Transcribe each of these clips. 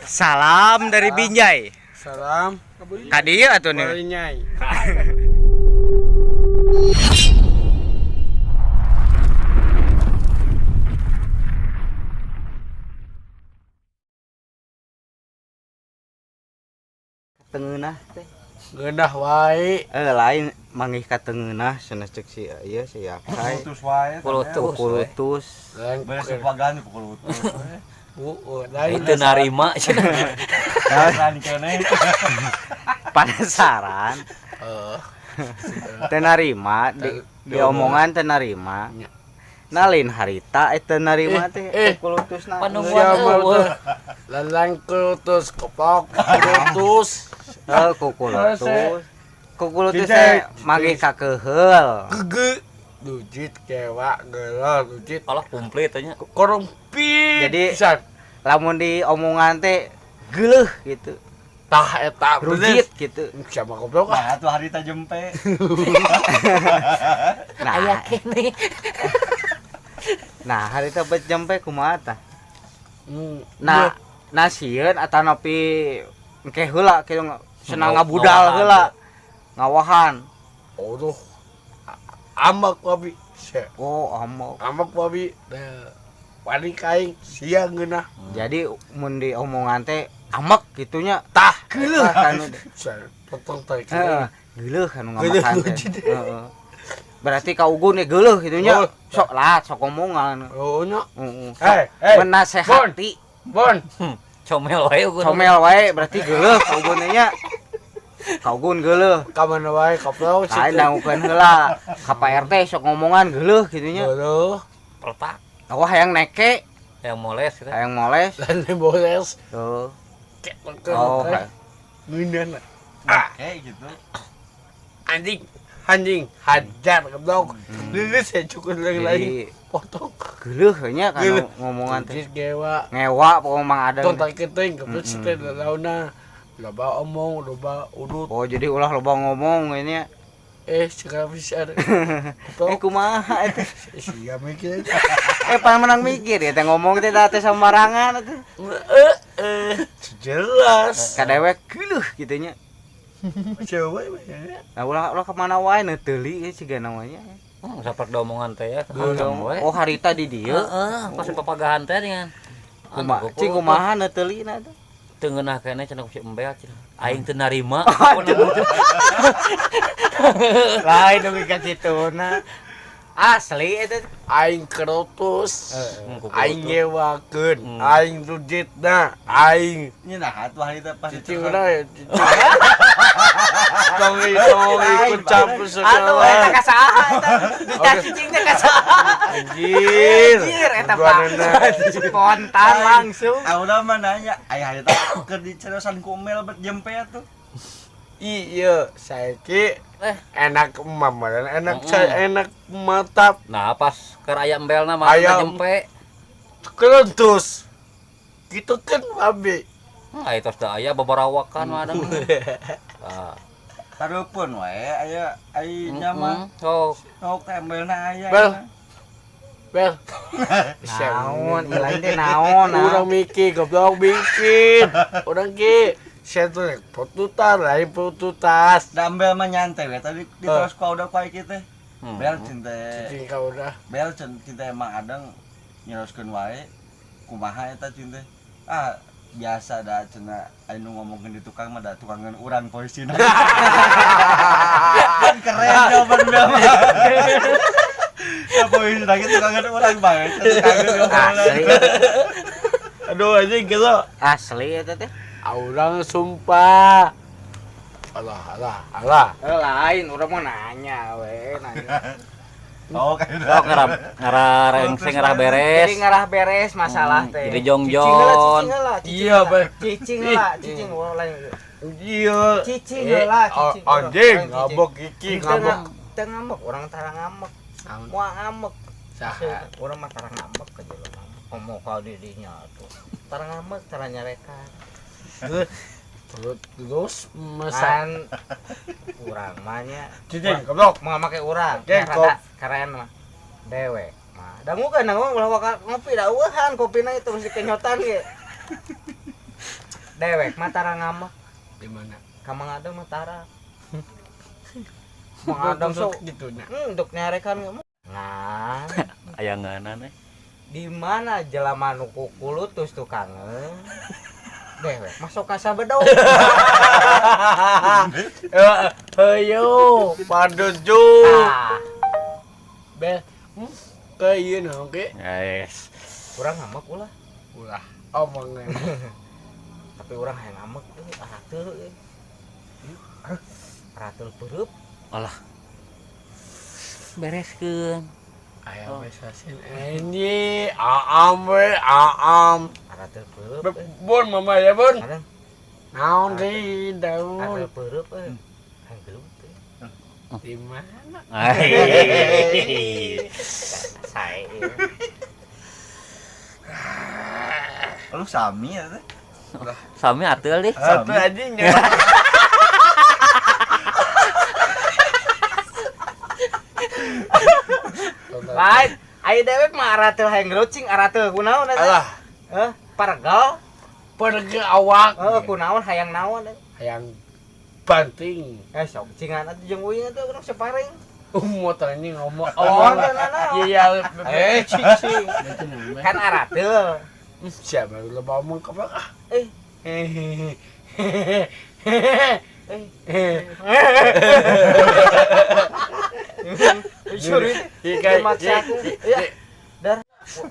Salam dari Binjai. Salam. Ka dieu atuh nih. Binjai. Tengeunah teh. Ngeunah wae. Eh, lain manggih ka tengeunah cenah cek si ieu si Akai. Kulutus wae. Kulutus. Kulutus. Lain Beres pagan kulutus. Heeh, lain Itu narima cenah. Keren kene. Penasaran. Heeh. Teu narima di, di omongan teu narima. Nah lain harita eta narima teh kulutusna. Panungguan Siapa eueuh. tuh? Lalang kulutus kopok kulutus. Eh, kukulutus. Kukulutus teh manggih ka keuheul. Gege. Lujit kewa geuleuh lujit. Alah komplit nya. Korompi. Jadi- pisan. Lamun di omongan teh geuleuh gitu. Tah eta bener. Rujit gitu. Siapa goblok ah. Nah, atuh harita jempe. Nah, Aya kene. nah harita bet jempe kumaha tah? Hmm. Nah, nah sieun atanapi engke heula kitu senang ngabudal heula. Ngawahan. Aduh. Amak babi. Oh, amok. Amak babi. Nah, wani kaing sia ngeunah. Jadi mun di omongan teh amek gitunya. Tah Geuleuh kan. Potong teh. Heeh, geuleuh kan Geuleuh ngamakan teh. lujit. Heeh. Berarti ka Ugun ge geuleuh gitunya. Oh. Sok lah, sok omongan. Oh nya. Heeh. Hei, hei. Menasehati. Bon. Comel wae ugun. Comel wae berarti geuleuh ka Ugun teh nya. Ka Ugun geuleuh. Ka mana wae koplok Lain dangukeun heula. Ka Pak RT sok ngomongan geuleuh gitunya. Geuleuh. Pertak Wah hayang neke, yang moles gitu. hayang moles. Lain boles. Tuh. Kek Oh, Ngeunah. Kayak gitu. Anjing. Anjing hajar goblok. Lilis ya cukup lagi lagi. Jadi Potong. geuleuh nya kana Geuleuh. ngomongan teh. Lujit gewa. Ngewa pokoknya Mang Adeng. Tong targeting goblok si teh launa. Loba omong, loba udut. Oh, jadi ulah loba ngomong ini ya. Eh, sekarang bisa ada. Eh kumaha eta? Sia mikir. Eh pan menang mikir ya teh ngomong teh teh sembarangan atuh. Eh, eh, jelas. Ka dewek geuleuh kitu nya. Coba ya. Nah ulah ulah kemana wae neuteuli ieu siga namanya. Sapak da omongan teh ya. Ancam wae. Oh harita di dieu. Heeh, pas papagahan teh dengan. Kumaha cing kumaha neuteulina teh? Teu ngeunah keneh cenah ku si embel cenah. Aing teu narima. Lain dugi ka kituna. Asli eta. Aing kerotus. Aing ngewakeun, Hmm. aing rujitna, aing Nya nah atuh harita pas cicing udah ya, cicing. Tong tong ikut campur Aduh segala. eta ka saha eta? Dita cicing teh ka saha? Anjir. Anjir eta Pak. Spontan langsung. Ah udah mah nanya, aya harita keur diceriosan ku Mel bet jempe atuh. Iya, saya ki Eh. enak mamaran, enak saya enak matap Nah, pas keur aya embelna mah Aya- jempe. kerentus. Gitu kan babi. Aya tos da aya babarawakan mah adang. Ah. Tarupeun wae aya ai nya mah. Sok. Sok teh embelna aya. Bel. Bel. Naon, ieu teh naon. Orang mikir, goblok mikir. Orang ki, saya tuh rek potutan, lain potutas. Da embel mah nyantai we tadi diterus ku udah ku ai kieu teh. Bel cinta Cicing kau udah. Bel cinta emang adeng nyeroskeun wae kumaha eta cinta. Ah biasa da cenah anu ngomongkeun di tukang mah da tukangan urang poisina. Kan keren jawaban Bel mah. Ya poisina ge tukangan urang banget. Tukangan Asli. Aduh anjing gitu. Asli eta teh. Orang sumpah. Allah, Allah, Allah. Eh, lain urang mau nanya we, nanya. Oh kayak Sok ngarah ngarah rengseng ngarah beres. Jadi ngarah beres masalah teh. Jadi jongjon. Cicing heula, cicing heula, cicing Iya, heula. Bay. Cicing heula, cicing wah lain. Iya. Cicing heula, cicing. Anjing, Orang cicing. ngabok iki, Teu ngabok. Teu ngambek, urang tara ngambek. Moal ngambek. Saha? Urang mah tara ngambek aja lah. Ngomong ka didinya tuh. Tara ngambek, tara nyarekan. Terus masa Kan urang mah nya cicing goblok. mau make urang, Cicing, rada keren mah. Dewek mah. Dangukeun dangu ulah waka ngopi da eueuhan kopina terus dikenyotan ge. Dewek mah tara ngambek. Di mana? Ka Mang Adeng mah tara. Mang Adeng sok gitu nya. Untuk nyarekan nah, Aya ngeunan eh. di mana jelema nu kukulutus tukangeun? Dewek masuk ka sabedog. Ayo, paduju. Ah, Bel. Ke ieu naon ke? Yes. kurang ngambek ulah. Ulah omongan. Tapi urang hayang ngambek euy, arateul euy. Arateul peureub. Alah. Bereskeun. Aya besasin anjing, aam we, aam. Arateul peureub. Bun mama ya bun. Kadang Naon deui daun. arateul peureub euy. Hayang gelut euy. Di mana? Ai. Sae. Lu sami ya teh. Sami ateul deh. Satu anjing. Lain, aya dewek mah arateul hayang gelut cing arateul kunaon eta? Alah, Heh, paregal. pergi awak. Heeh, kunaon hayang naon eta? Hayang banting. Eh sok cingan atuh jeung uing atuh urang separing. Motor ini ngomong. Oh, nah, nah. Iya, Eh, cicing. Kan arateul. Siapa lu ngomong ke ah? Eh. Hehehe. Eh. Serius. Iya, Maksa aku. Ya. Dar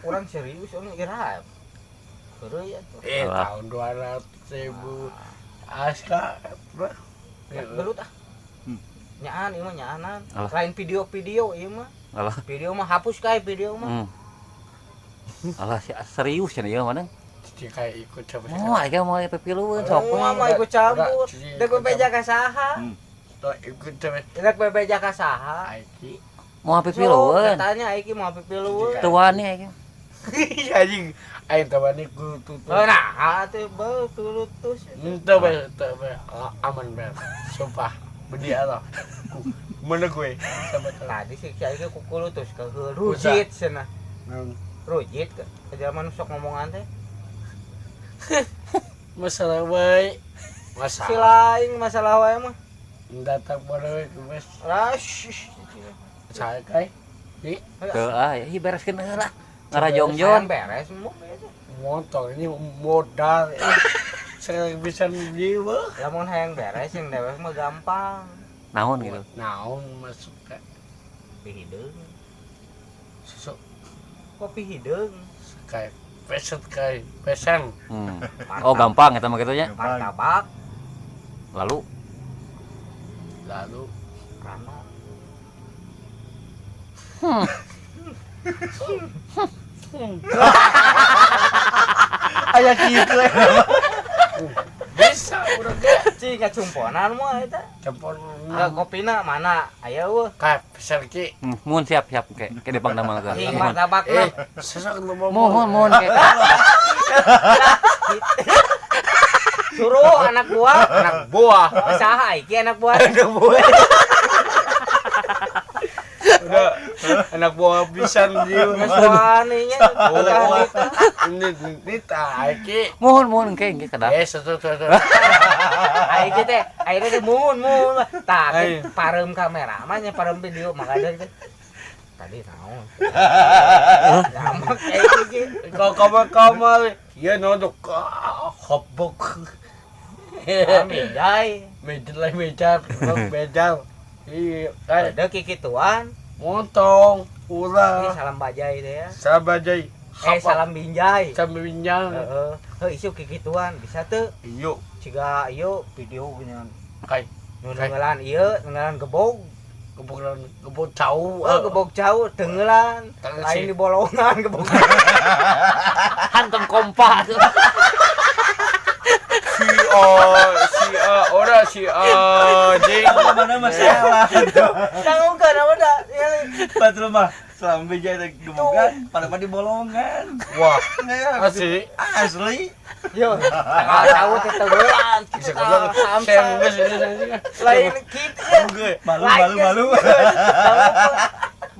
kurang serius anu ira. Heureuy atuh. Tahun 200.000 aska. Gelut ah. Nyaan ieu mah nyaanan. Alah. Lain video-video ieu mah. Alah. Video mah hapus kae video mah. Alah si serius cenah ieu mah. Cici kayak ikut siapa sih? Oh, aing mau pipilueun sok. Oh, mah ikut campur. Cici Dek ikut bebeja ka saha? Tuh, ikut siapa? Dek bebeja ka saha? Aiki. Mau pipilueun. Katanya Aiki mau pipilueun. Teu wani aing. Iya anjing. Aing teu wani ku tutup. Oh, nah, atuh beuh tulutus. Teu bae, teu bae. Aman bae. Sumpah. Bedi Allah. Mana gue? Sama tahu. Tadi si Aiki kukulutus ke rujit cenah. Rujit ke zaman sok ngomongan teh. Masalah wae. Masalah. Si lain masalah wae mah. Datang pada we geus. Rash. Saya kai. Teu ah, ieu bereskeun heula. Ngarajongjon. Beres mau Motor ini modal. Saya bisa jiwa. Lamun hayang beres yang dewek mah gampang. Naon gitu. Naon masuk ke Kopi hideung. susuk Kopi hideung. kayak peset kayak pesen. Oh, gampang eta mah kitu nya. Martabak Lalu Lalu rano. Aya kitu. bisa urang ge Cing kacumponan mah eta. campur Enggak kopina mana? Aya eueuh. kayak pesen ki. Mun siap siap ke ke depan nama ke. Cing martabakna. Sesok lu mau Mohon mohon ke. Suruh anak buah. Anak buah. Saha iki anak buah? Anak buah. Udah anak buah pisan jiwa. Geus waninya. Oh, ini ini tak iki. Mohon mohon ke ke kada. Satu satu. Aing teh, aing teh mun mun. Tah, Ayo. pareum kamera mah nya pareum video maka teh. Tadi naon? Gampang aing iki. Kau kamar kamar. Ya nodok hobok. Amidai. Meja lah meja, meja. Iya, kayak Ada kikituan. montong, Ini ulah, salam bajai teh ya. sabajai, Salam binjai. sambil bincang. Heeh. Heuh isu kikituan bisa teu? Iyo, Ciga ieu video geuningan. kai Nu nenggelan ieu, nenggelan gebog. gebok gebok cau. Oh, gebog jauh tenggelan. Lain di bolongan gebog. Hantem kompa. Si O, si A, ora si A, jing. Mana masalah. Tanggung kan apa dah? Batur mah selama jaya gebukan pada pada bolongan. Wah, Asli. asli. Asli. Yo, tanggal jauh teh tenggelan. Bisa goblok. Saya geus ini. Lain kitu ya. Malu malu malu.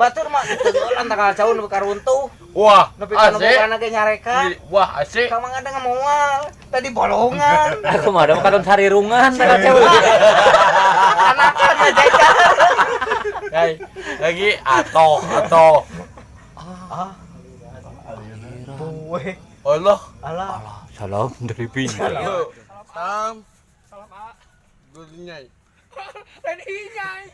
Batur mah tenggelan tanggal jauh nu karuntuh. Wah, Nepi ka asik. bogana ge nyareka. Wah, asik. Ka Mang Adeng moal. Tadi bolongan. Aku mah ada kadon sarirungan teh cewek. Anakan aja. Hai, lagi atau atau. Buwe. Allah. Alah. Salam dari Binjai. Salam. Salam A. Gurunya. Lain inyai.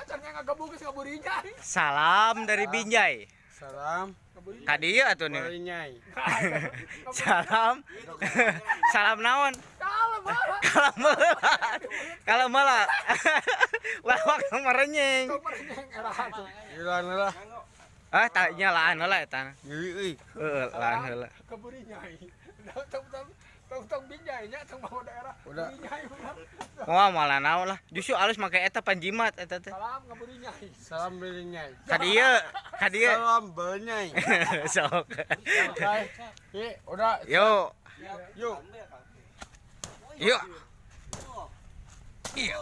Can ngagebuk geus ngaburinyai. Salam dari Binjai. Salam. Ka dieu atuh nih. Gurunya. Salam. Salam naon? Kalem lah. Kalau meula. Kalau meula. Wah, merenyeng. Merenyeng erahan tuh. Gila lah. Ah, tak nya laan heula eta. Ngeri euy. Heeh, laan heula. Keburinyai. Tong tong tong tong Binjai nya tong bawa daerah. Udah. Burinyai bener. Wah, malah naon lah. Justru alus make eta panjimat eta teh. Salam ngaburinyai. Salam berinyai. Ka dieu, ka dieu. Salam benyai. Sok. Oke, udah. Yo, Yuk. yuk. Iya.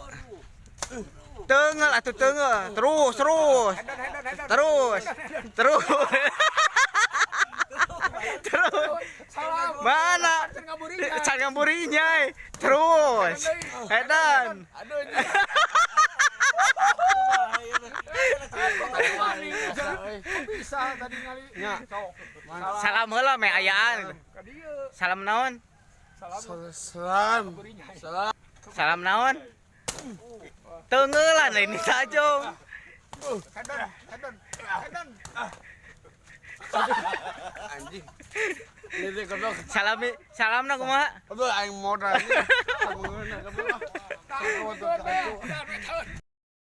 Tengel atuh tengel. Terus, terus. Terus. Terus. Terus. Salam. Mana? Can ngaburinyai. Can ngaburinyai. Terus. Edan. Aduh, ini. Bisa tadi ngali. Nya. Sok. Salam heula me ayaan. Ka dieu. Salam naon? Salam Salam. ngaburinyai. Salam. Salam naon? Tengelan lain tajong. Hedon, hedon, hedon. Anjing. Ini kodok. Salam salamna kumaha? Aduh, aing modal. Kamu ngeuna, kamu. Tahun, tahun, tahun.